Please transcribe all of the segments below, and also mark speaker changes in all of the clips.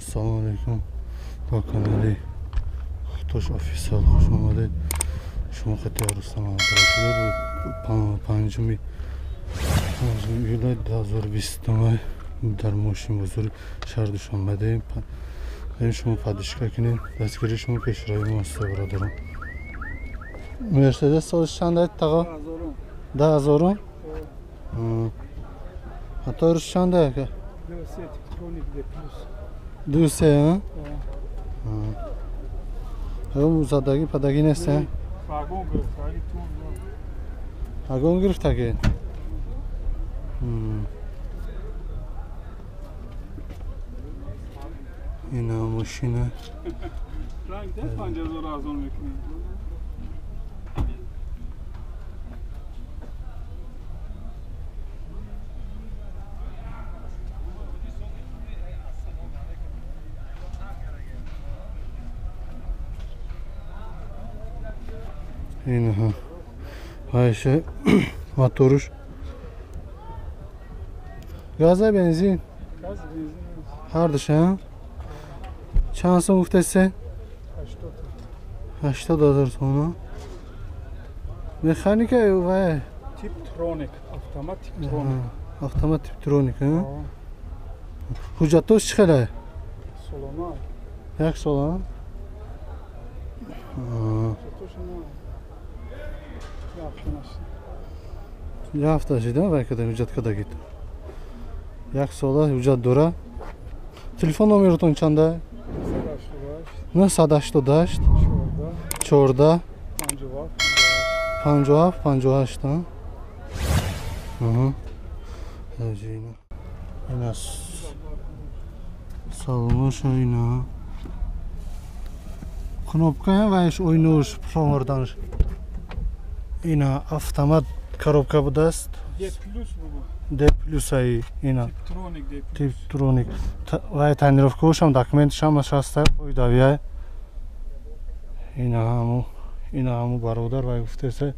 Speaker 1: Ассалому алайкум. Ба канали Хутош Офисиал хуш омадед. Шумо хати Рустам Абдурашидов 5 июля 2020 дар мошин бозори шаҳри Душанбе. Шумо поддержка кунед, дастгирии шумо пешравии мо аст, бародарон. Мерседес солиш чанд аст таға? 10000. Моторш чанд аст?
Speaker 2: 2 Типтроник D+.
Speaker 1: 2 ҳа? Задаги падаги нест?
Speaker 2: Вагон гирифтаги тун.
Speaker 1: Вагон гирифтаги? Ина машина.
Speaker 2: Ранг де 5000 арзон мекунем.
Speaker 1: Ина вайше моторуш. Газа бензин?
Speaker 2: Газ бензин.
Speaker 1: Ҳардуш ҳа? Чанд сом гуфтасе? 80 ҳазор сом. Механика вай?
Speaker 2: Типтроник, автомат типтроник.
Speaker 1: Автомат типтроник, ҳа? Ҳуҷҷатош чӣ хеле?
Speaker 2: Солона.
Speaker 1: Як сола? Як ҳафта шида вай када ҳуҷҷат кадагид. Як сола ҳуҷҷат дора. Телефон номеротон чанда? 988 14 57 58. Ина салоноша ина. Кнопка вайш ойнош проморданш. Ина автомат коробка будаст.
Speaker 2: D плюс бугу.
Speaker 1: D плюс ай ина.
Speaker 2: Типтроник D плюс.
Speaker 1: Типтроник. Вай тонировкаушам документшам ҳаста қоидавия. Ина ҳаму бародар вай гуфтесе.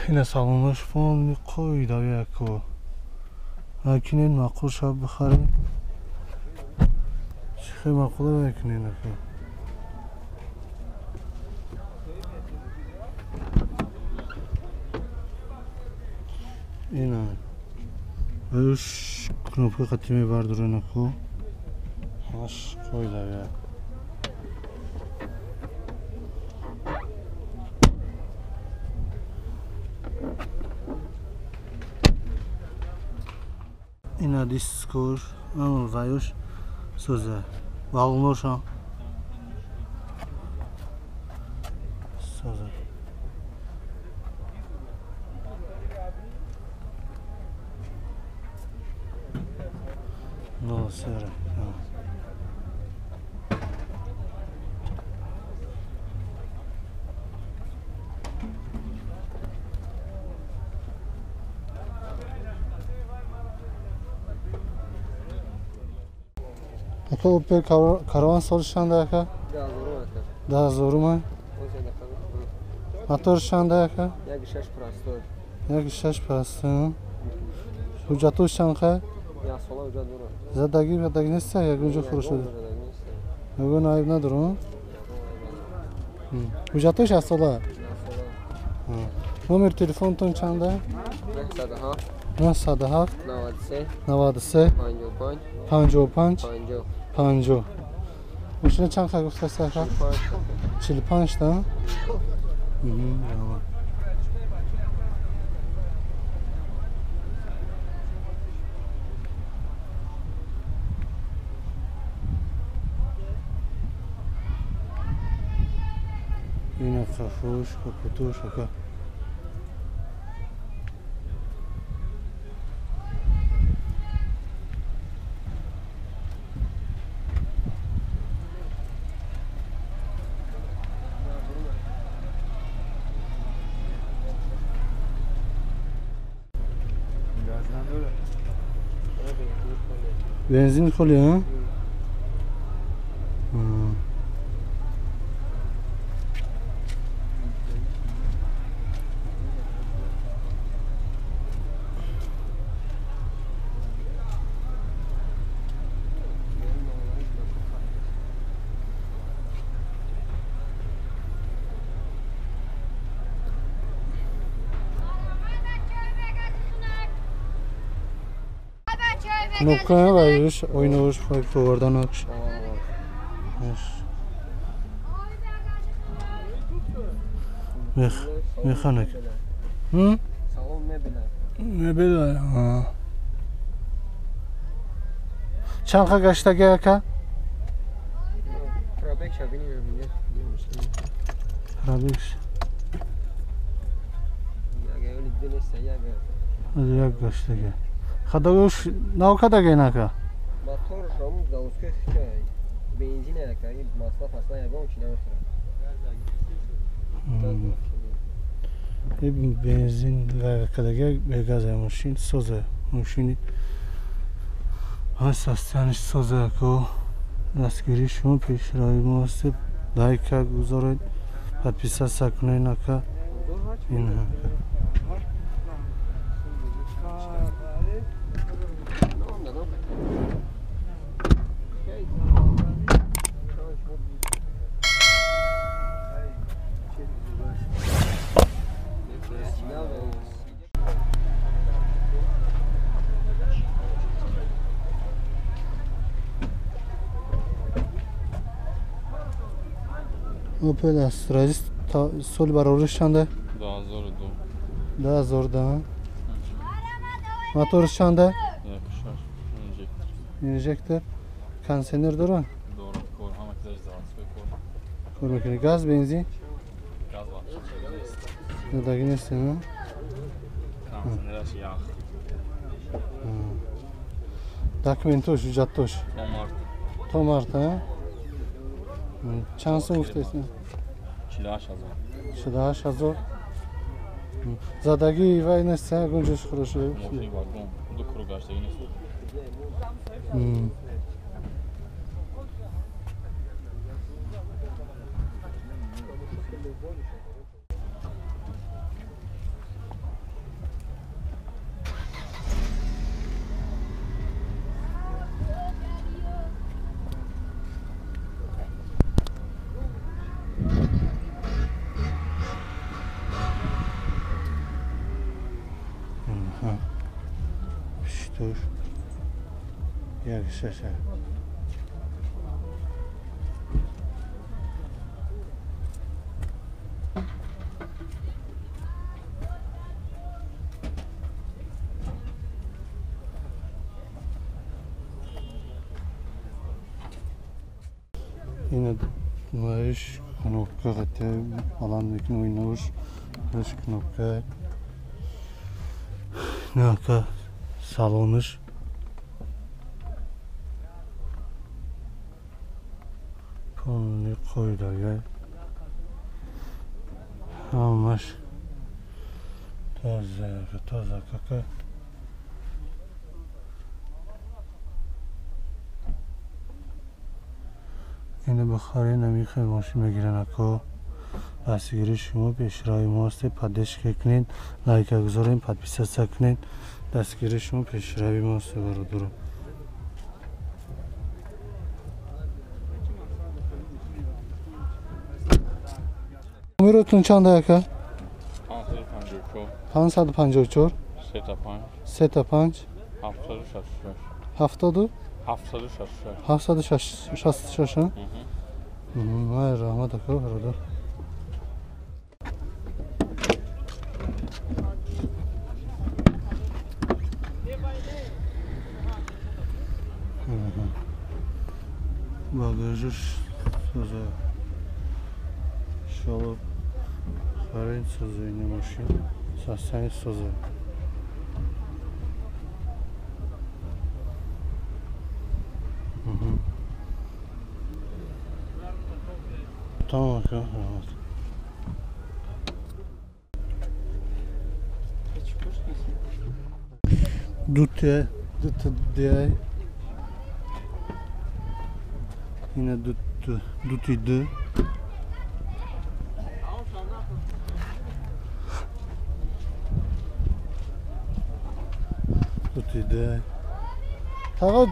Speaker 1: Ина салонош полни қоидавия ко. Акинен маъқул шаб бихарем. Чӣ хел маъқула вай кунен ака. Ина уш кнопка қати мебардорена ко. Ҳамаш қоидавия. Ина дискош, ваюш сӯза. Валноша. Сӯза. No, sera. Ака Опел Караван солиш чанда ака? 10000 ака. Моторш чанда ака?
Speaker 3: 1.6 простой.
Speaker 1: 1.6 простой. Ҳуҷҷатош чанд қа?
Speaker 3: Як сола ҳуҷҷат дорад.
Speaker 1: Задаги падаги нест, ягон ҷо фурӯш шуда. Ягон айб надорад? Ҳуҷҷатош як сола? Номер телефонтон чанда? 907 93 55 50. Машина чанд қа гуфтаст ака? 45 та? Ина қафош, капотош ака. Бензин холи, ҳа? Кнопка ва юш ойновуш файфоварданакш. Мех, механик.
Speaker 3: Салон мебель.
Speaker 1: Мебель. Чанд гаштаги ака?
Speaker 3: Пробег шабини мебинед.
Speaker 1: Пробег. Як гаштаги. Хадагош навкадаги нака?
Speaker 3: Мотор шому заводской хчай. Бензин ака, и масла фасла ягон чи намехӯрад.
Speaker 1: И бензин кадаги бегаза мошин соза мошини. Ҳастаниш соза ко дастгирии шумо пешравии мо ҳастед. Лайка гузоред, подписаться кунед ака. Ин ака. Opel Astra соли баровариш чанда?
Speaker 4: 2002.
Speaker 1: 2002. Моториш чанда?
Speaker 4: 1.6
Speaker 1: инжектор. Кондиционер дора?
Speaker 4: Дора, кор, ҳама чизаш заводской кор.
Speaker 1: Кор мекунӣ? Газ, бензин?
Speaker 4: Газ вообще.
Speaker 1: Задаги нест, на?
Speaker 4: Кондиционераш ях.
Speaker 1: Документош, ҳуҷҷатош?
Speaker 4: То март.
Speaker 1: То март, а? Чанд сум гуфтест?
Speaker 4: 48 000.
Speaker 1: 48 000. Задаги вай нест, ягон ҷош хорошо.
Speaker 4: Мошини вагон, ду круг гаштаги нест.
Speaker 1: Туш. Як шаша. Ина маиш кнопка хатя алан мекунӣ ойнауш аш кнопка. Нака салониш полный қоидага ҳамаш тоза тоза кака. Ина бихарӣ намихои мошин мегирен ако. Дастгирии шумо пешравии мо ҳастед. Поддержка кунед, лайка гузоред, подписаться кунед. Дастгирии шумо пешравии мо ҳастед, бародаро. Номеротон чанда ака?
Speaker 4: 554.
Speaker 1: 554
Speaker 4: 35
Speaker 1: 35
Speaker 4: 766.
Speaker 1: 70
Speaker 4: 766.
Speaker 1: 766. Май раҳмат ака, бародар. Багажаш соза. Иншалло харид соза ини мошин. Састани соза. Тамом ака, раҳмат. Дуте, дуте диай. Ина дути д. Дути д. Таға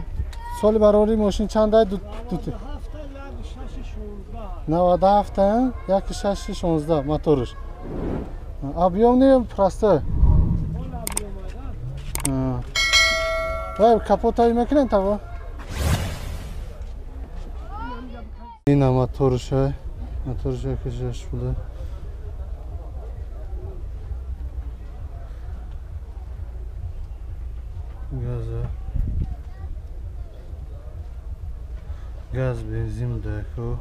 Speaker 1: соли баровари мошин чанд ай дути? 97 1616 моториш. Объемный простой. Вай капотай мекунен таво? Ина моторша, моторша кашаш буда. Газа. Газ, бензин дако.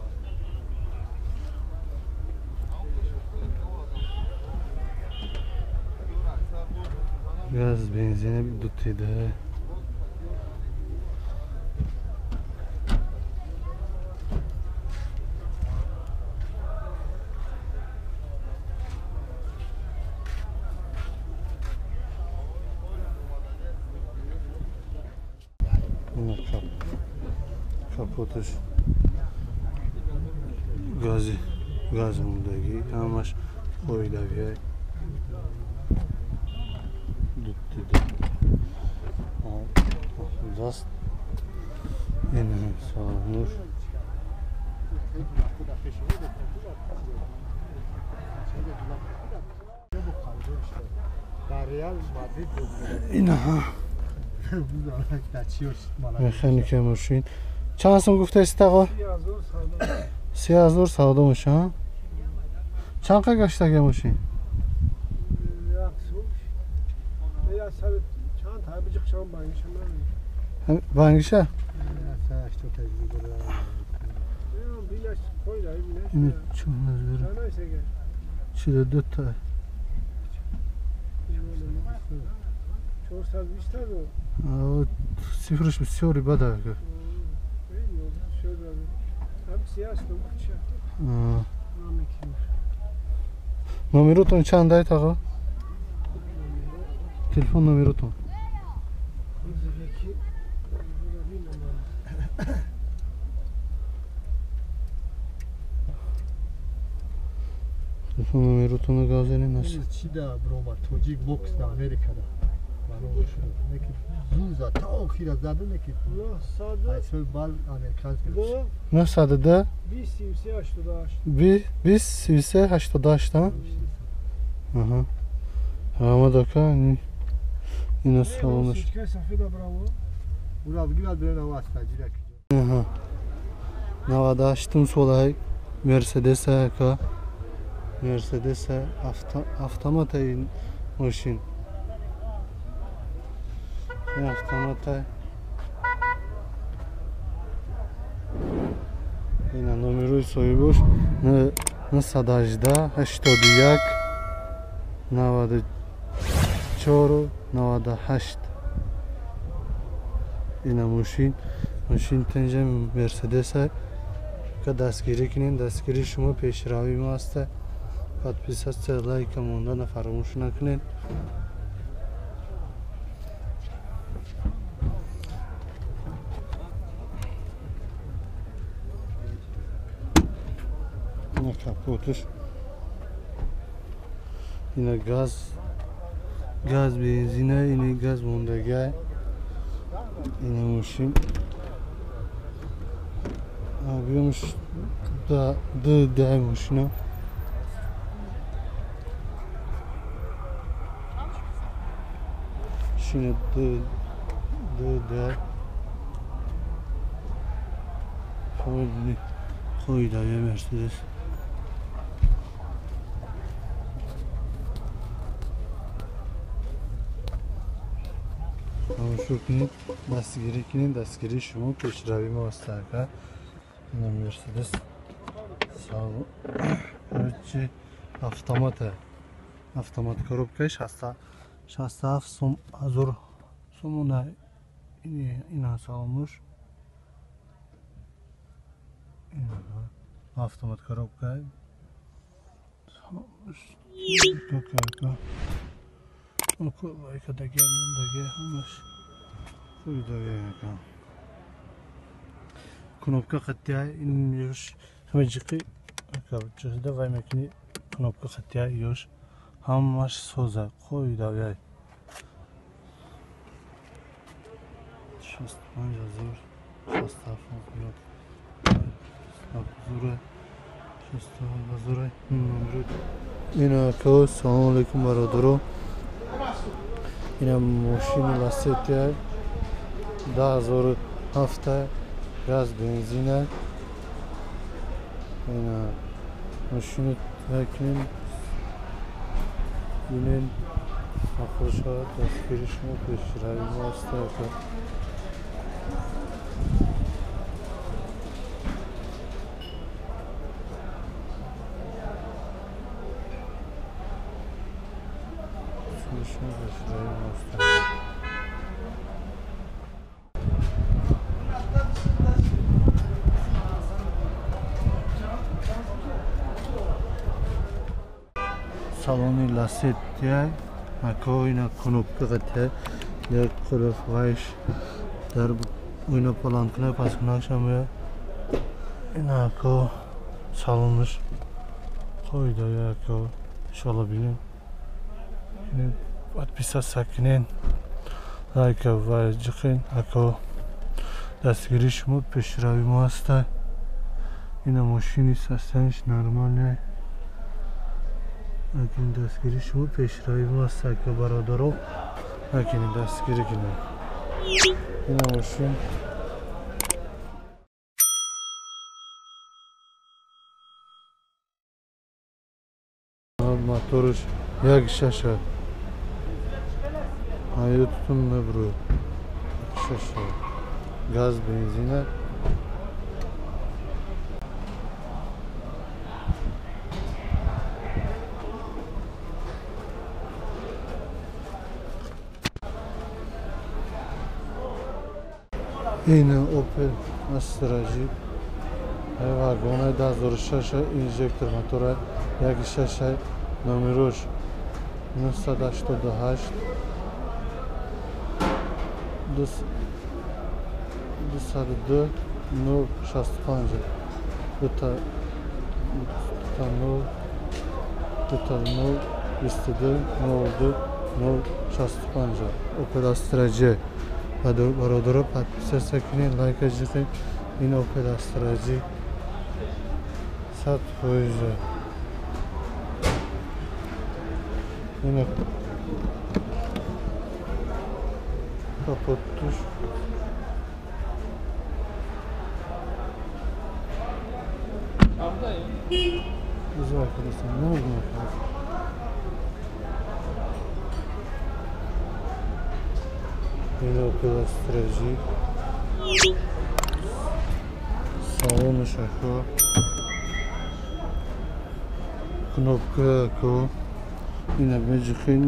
Speaker 1: Газ, бензин дутида. Капоташ гази газ мондагӣ ҳамаш оилавия дутида даст ин салонуш инаҳа механика мошин. Чанд сум гуфтаистед аға? 30,000 савдо мешавад. Чанд қа гаштага мошин? Бангиша? Ини 42 та. Цифраш бисёри бад ака. Номеротон чанд айт аға? Телефон номеротон. Телефон номеротонро газени нас.
Speaker 5: Чи да брома тоҷик бокс да Америкада.
Speaker 1: 902 20 33 88. Аҳа. Ҳамад ака ина салонаш. Аҳа. 98 солаи Мерседес ака. Мерседес автомат ин мошин. Автомата. Ина номерои соҳибош 918 81 94 98. Ина мошин, мошин тенҷа Мерседес ка дастгирӣ кунем. Дастгирии шумо пешравии мо аст. Подписаться, лайка монда фаромӯш накунед. Ина капоташ, ина газ, газ бензина, ина газ мондагай, ина мошин. Объемш да дай мошина. Шина д д қоидаи Мерседес. Тамошо кунед, дастгирӣ кунед. Дастгирии шумо пешравии мо аст ака. Ина Мерседес короче автомата, автомат коробкаи 67 ҳазор сомона. Ина салонуш, автомат коробка. Кнопка хаттия ин ёш ҳама ҷиқи ҷиқида вай мекунӣ. Кнопка хаттия ёш ҳамаш соза қоидавияй. 65,000 67,000 67,000. Ина ака, салому алейкум бародаро. Ина мошини Ласетия 2007 газ бензина. Ина мошину мекунем, бинен мақбул шавад дастгири шумо пешрави мо аст. Салони Ласеттия ако ина кнопка қатия як қулф вайш дар ина паланкна паскунакшам ина ако салонаш қоида ако иншалло бинем. Подписаться кунен, лайка ва ҷиқен ако дастгири шумо пешрави мо ҳаста. Ина мошини состояниш нормальная. Акин дастгири шумо пешрави мо ҳаст ака бародаро. Акин дастгирӣ кунед. Ина мошин моторш 1.6 ҳаётутун мебурӯяд. 6 газ бензина. Ина Opel Astra Jeep вагонаи 2006 инжектор мотора 1.6 номерош 988 202 065 2 0 0 22 02 065 Opel Astra J. Бародаро подписаться кунед, лайка ҷиқед. Ин Opel Astra J 100%. Ина капотуш Ина Opel Astra J салонаш ако кнопка ако ина меҷихен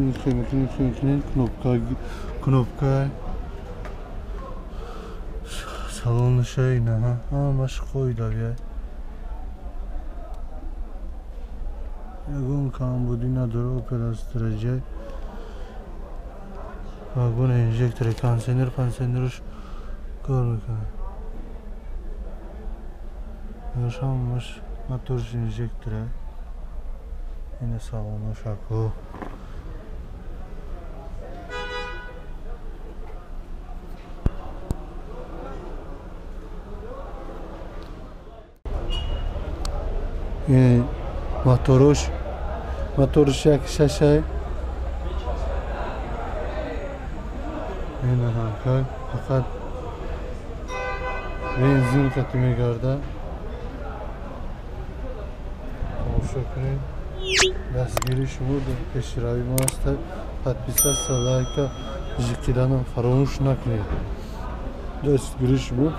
Speaker 1: мекунед кнопка салонаша ина ҳамаш қоидавия ягон камбудӣ надора. Opel Astra J вагон инжектори кондиционер пансионерш кор мекунад. Ҳамаш моторш инжектора. Ина салонаш ако моторш 1.6 ина фақат бензин қати мегардад. Тамошо кунед. Дастгири шумо пешрави мо аст. Подписаться, лайка ҷиқиданам фаромӯш накунед. Дастгири шумо.